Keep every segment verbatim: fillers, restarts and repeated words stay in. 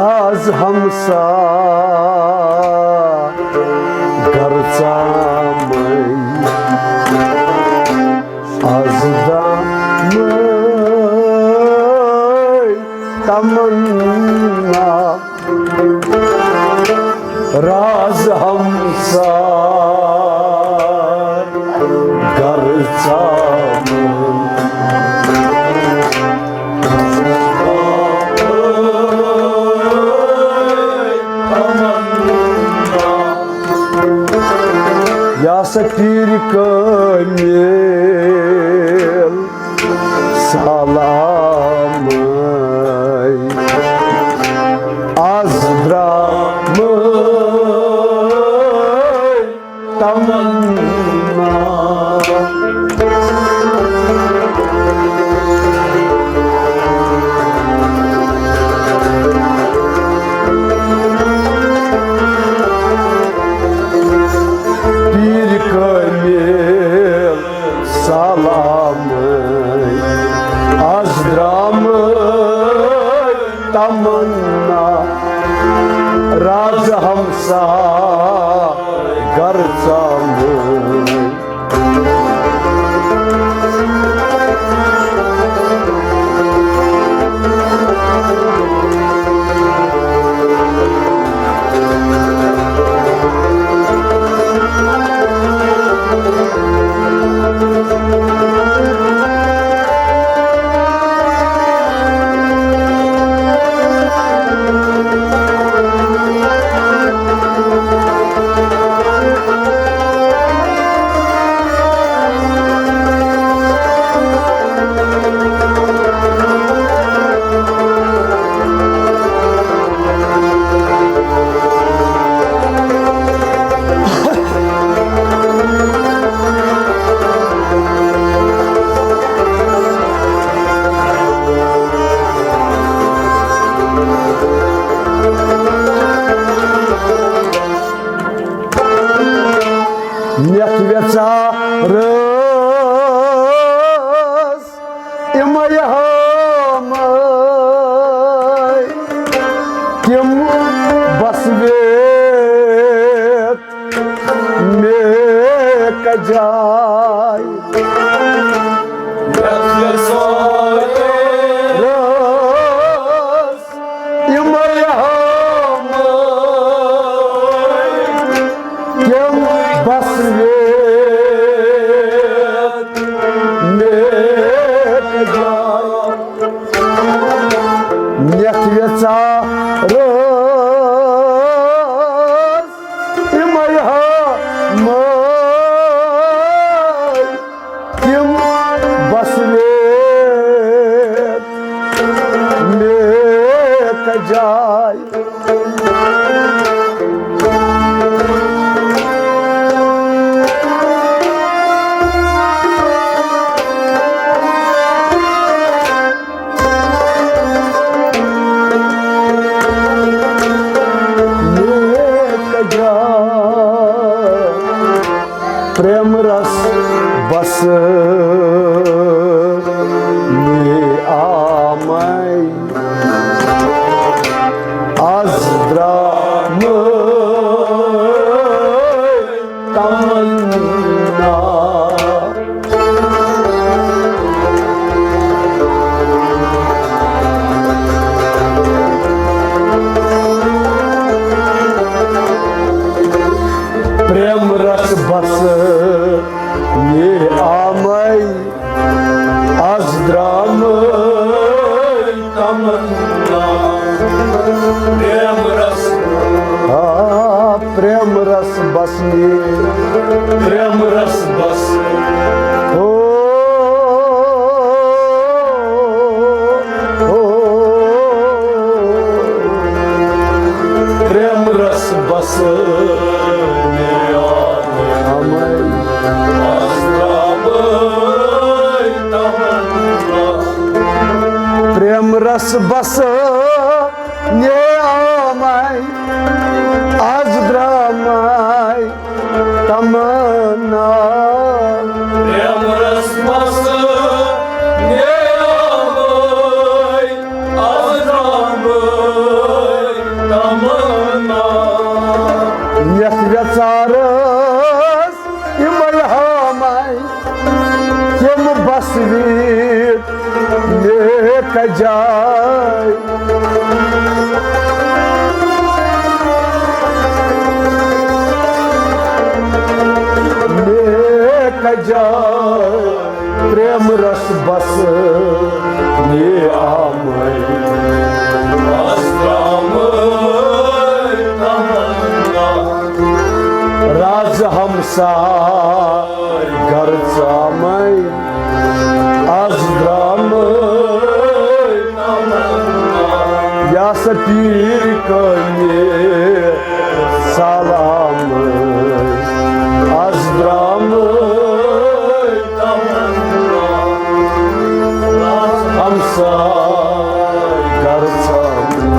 از ہمسا گر ژامٕے، از درامٕے تمنا۔ راز ہمسا گر ژامٕے۔ یا سا پیٖرِ کٲمِل سلامٕے، از درامٕے تمنا۔ پیٖرِ کٲمِل سلامٕے، از درامٕے تمنا۔ راز ہمسا گر ژامٕے۔ نِتھ ویژھا رٲژ اِمے ہامے، تِم بسویت مےٚ کجاے۔ رٲژ یِمے ہامے، تِم بسویت مےٚ کجاے۔ نِتھ ویژھا رٲژ اِمے ہامے، تِم بسویت مےٚ کجاے۔ مےٚ کجاے۔ پریم رس بس نی آمے، از درامے تمنا۔ پریم رس بس نی آمے، از درامے تمنا۔ پریم رس، آ، پریم رس بس نی، پریم رس بس۔ او، او، پریم رس بس نی آمے، از درامے تمنا۔ پریم رس بس نی آمے، از درامے تمنا۔ پریم رس بس نی آمے، از درامے جاے، نیک جاے، پریم رس بس نے آمے۔ راز ہمساے گھر ژامے، از درامے۔ یا سا پیٖر کٲمہِ سلامے، از درامے۔ ہمساے گھر ژامے۔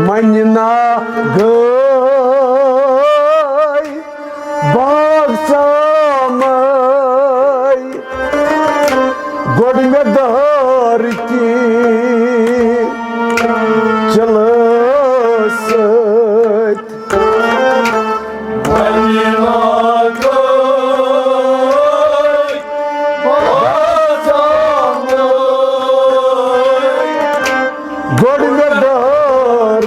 منہِ نا گٔے باغ ژامے، گۄڈٕ مےٚ دار کی چلہٕ سۭتۍ۔ گۄڈٕ مےٚ دار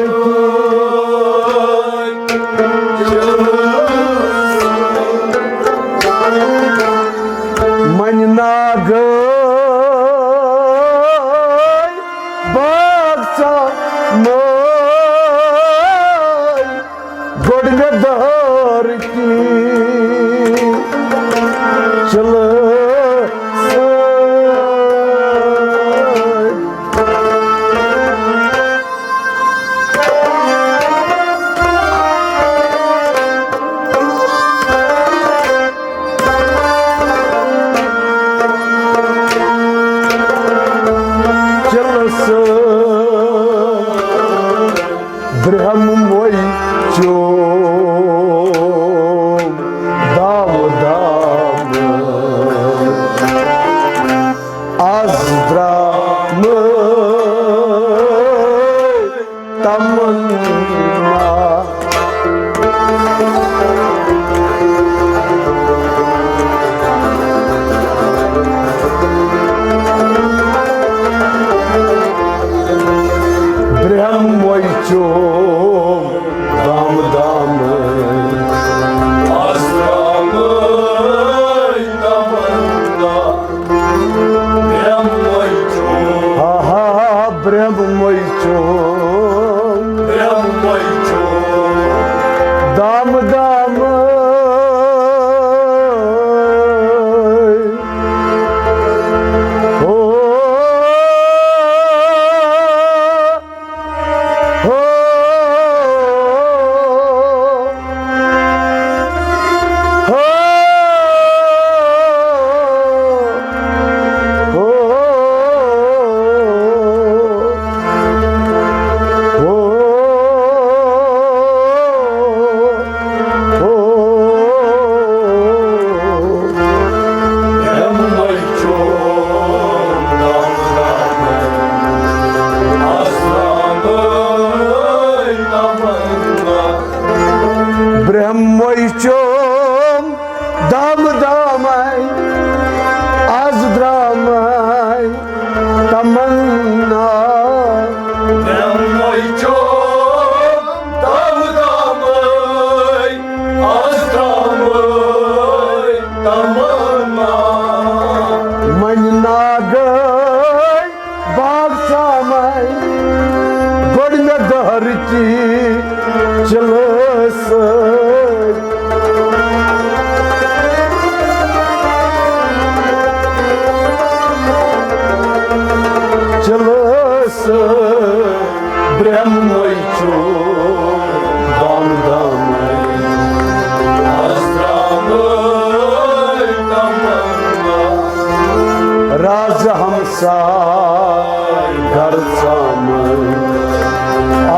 گرژامٕے،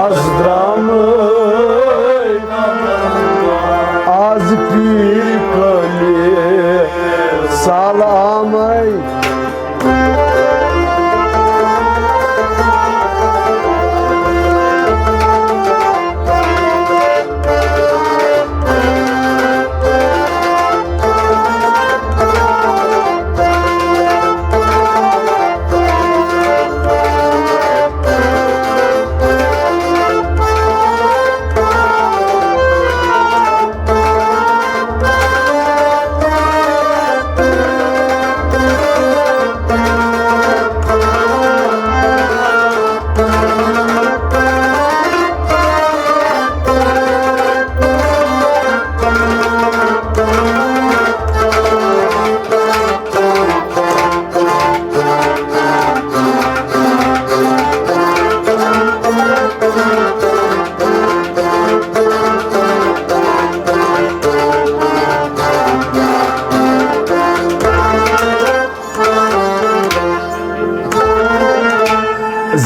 از درامٕے، از پیٖر کٲلہِ سلامٕے۔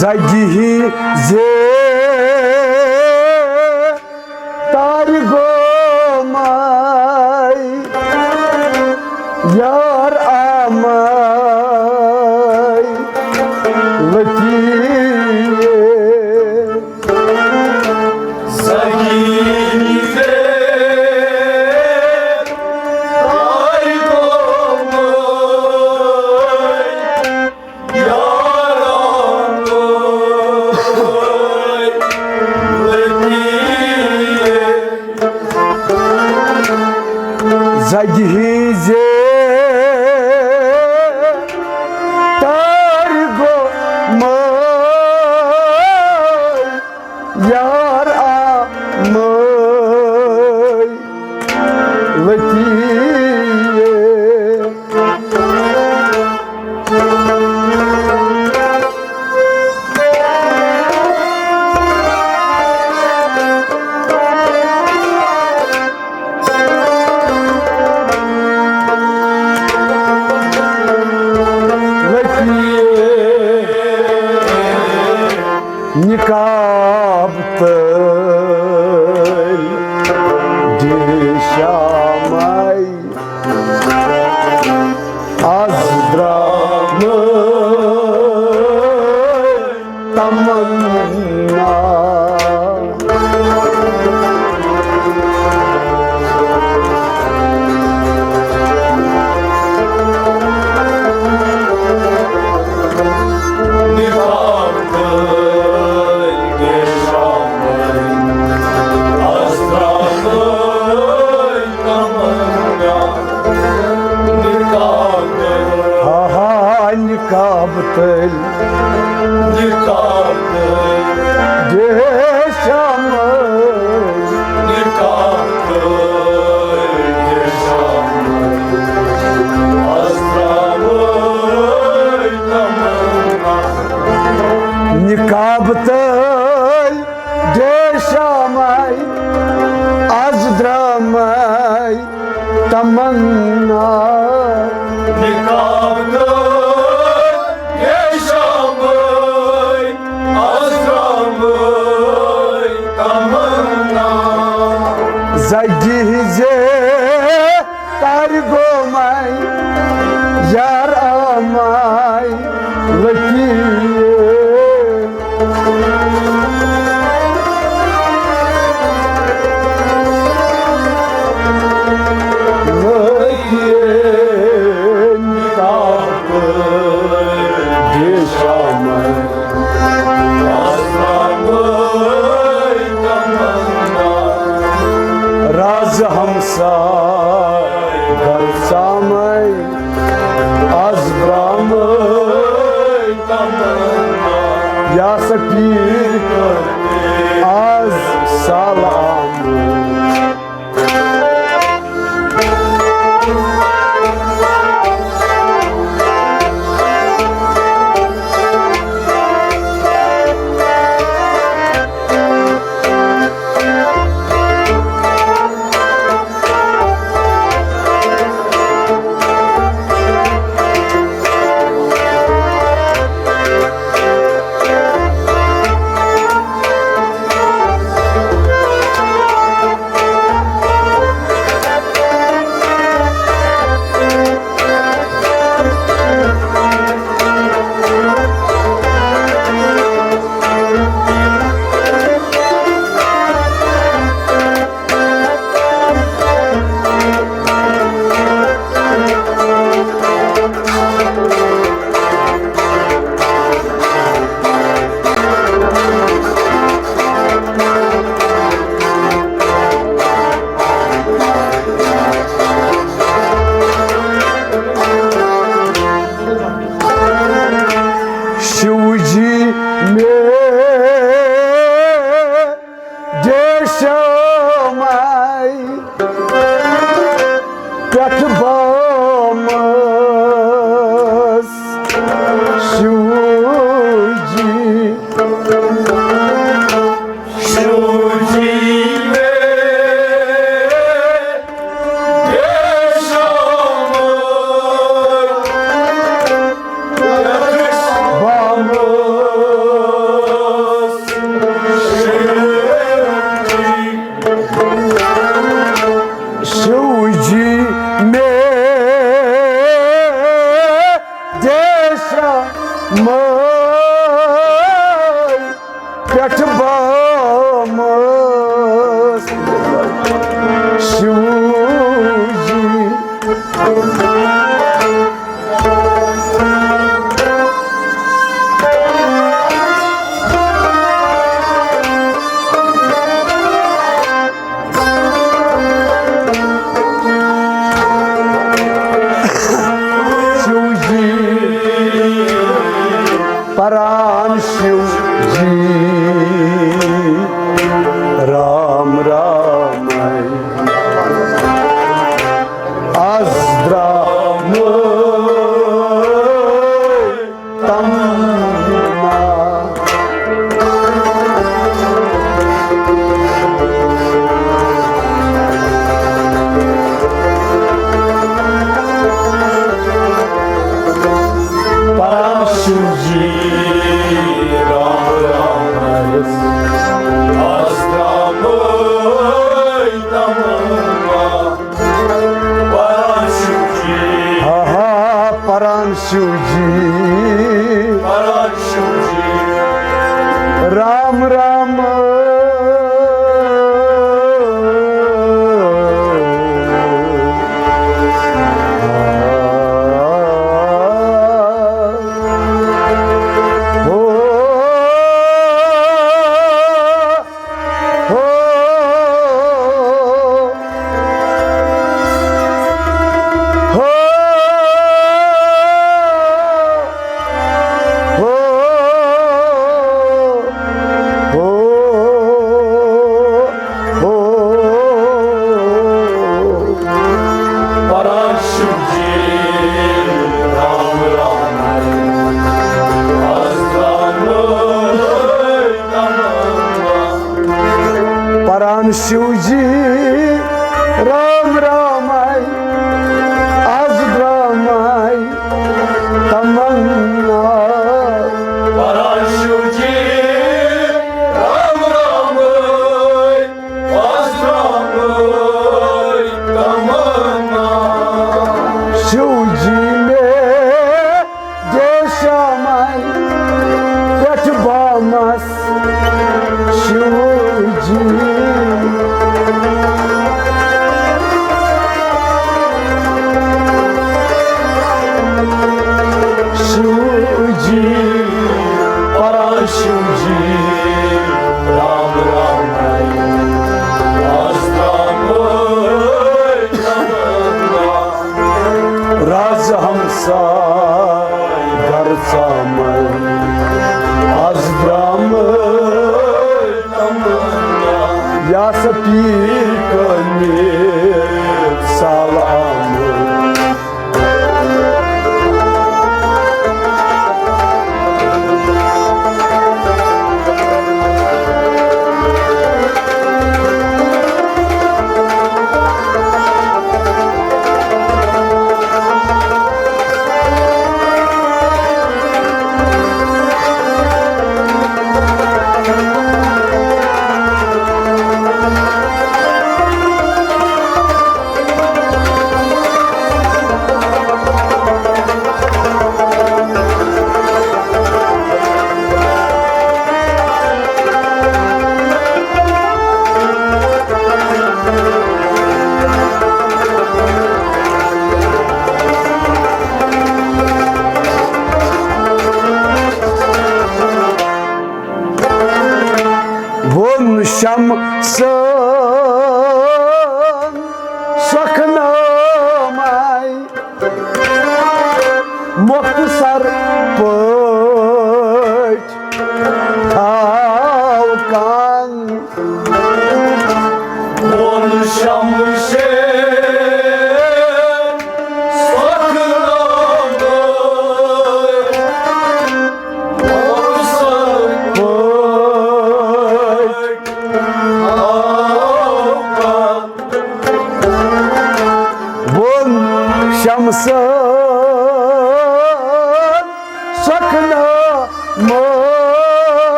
زگہِ ہٕنٛزِ تارِ گومے یار آمے لطیف۔ زگہِ ہٕنٛزِ تارِ گومے یار آمے لطیف۔ زگہِ ہٕنٛزِ تارِ گومے یار آمے لطیف۔ نقاب تٔلۍ دِ شامے، از درامے تمنا۔ ہا ہا نقاب تٔلۍ، نقاب تٔلۍ، دِ شامے، نقاب تٔلۍ، دِ شامے، از درامے تمنا۔ نقاب تٔلۍ دِ شامے، از درامے تمنا۔ نقاب تٔلۍ دِ شامے، از درامے تمنا۔ زگہِ ہٕنٛزِ تارِ گومے یار آمے لطیف۔ لطیف نقاب دِ شامے۔ راز ہمساے گرژامے، از درامے تمنا۔ یا سا پیٖر کٲلہِ از سلامے۔ پٮ۪ٹھ بامس شِو جی۔ شِو جی مے دیشم بامس شِو جی۔ شِو جی مے دیشم پٮ۪ٹھ بامس شِو جی۔ شِو جی، پران شِو جی، رام رام۔ از درامے تمنا۔ پران شِو جی، رام رام۔ از درامے تمنا۔ پران شِو جی۔ ہا ہا، پران شِو جی۔ پران شِو جی۔ رام رام۔ ہو۔ ہو، ہو، ہو، ہو، ہو۔ پران شِو جی، رام رام۔ از درامے تمنا۔ پران شِو جی، رام رام۔ از درامے تمنا۔ پران شِو جی، رام رام۔ از درامے تمنا۔ شِو جی مے دیشم پٮ۪ٹھ بامس شِو جی۔ شِو جی، پران شِو جی، رام رام۔ از درامے تمنا۔ راز ہمساے گرٕ ژامے، از درامے تمنا۔ یا سا پیٖر کٲمِل سالامے۔ شمسن سۄکھنٲومٕے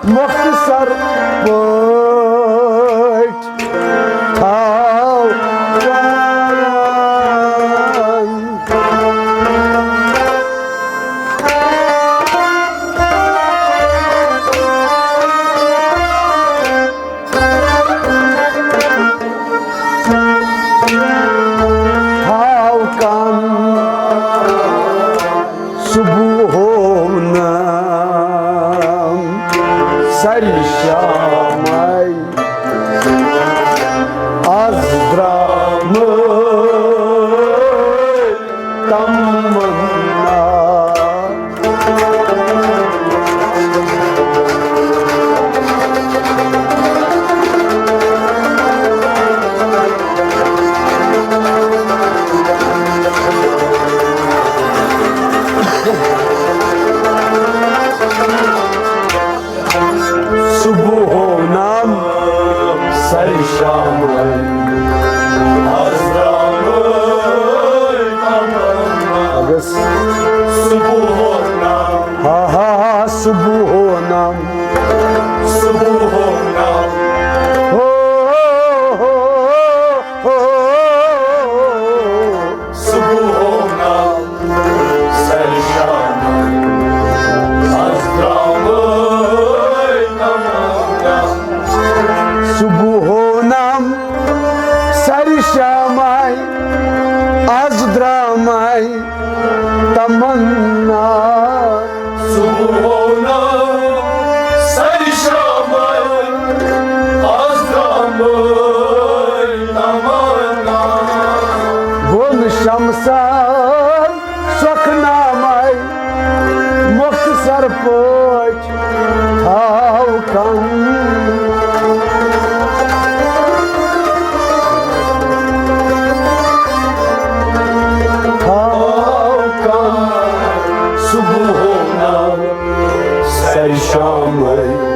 مۄختصر پٲٹھۍ تھاوان۔ تھاوکن صبحو نام سرِ شامے از درامے تمنا۔ صبحو نام سرِ شامے۔ اگس۔ صبحو نام۔ ہا ہا ہا، صبحو نام۔ صبحو نام۔ ہو، ہو، ہو، ہو۔ صبحو نام سرِ شامے از درامے تمنا۔ صبحو نام سرِ شامے از درامے تمنا۔ صبحو نام سرِ شامے از درامے تمنا۔ ووٚن شمسن سۄکھنامے مۄختصر پٲٹھۍ تھاوکن۔ تھاوکن صبحو نام سرِ شامے۔